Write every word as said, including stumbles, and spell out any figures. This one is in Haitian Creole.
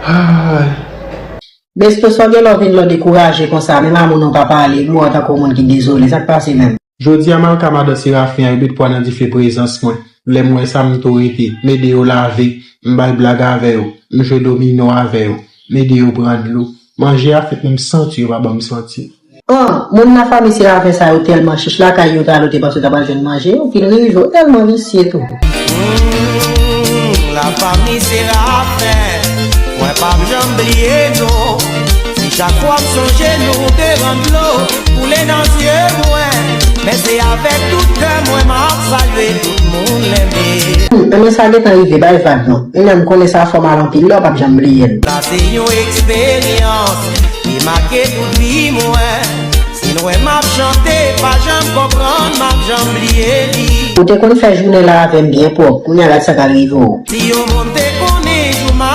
Ay. Besto, sa w gen lè w vin lè w dekouraje konsa, menm a moun ou pa pale, m wè w tankou yon moun ki dezole, sa k pase menm? Jodi a Malka madan Serafen an yo met pwa nan dife prezans mwen. Lè m wè sa m tou rete, m ede yo lave, m bay blag avè yo, m jwe domino avè yo, m ede yo pran dlo. Manje a fèt men m santi yo pa ban m santi. An, moun nan fanmi Serafen sa yo tèlman chich lakay yo ta lote paske yo ta pral jwenn manje, yo fin rive, yo tèlman visye tou. Hmm, la fanmi Serafen, mwen p ap janm bliye nou. Si chak fwa m sonje nou devan dlo koule nan zye mwen, men se avèk tout kè mwen m ap salye tout moun lè m ye. Hmm, enben sa gentan rive, bay vag non. Menm lè m konnen sa fè w mal anpil, lè w p ap janm bliye l. Sa se yon eksperyans ki make tout vi mwen. Si n wè m ap chante, pa janm konprann m ap janm bliye li. Ou te konn fè jounen la avè m byen pwòp, kounye a gad sa k al rive w. Si yon moun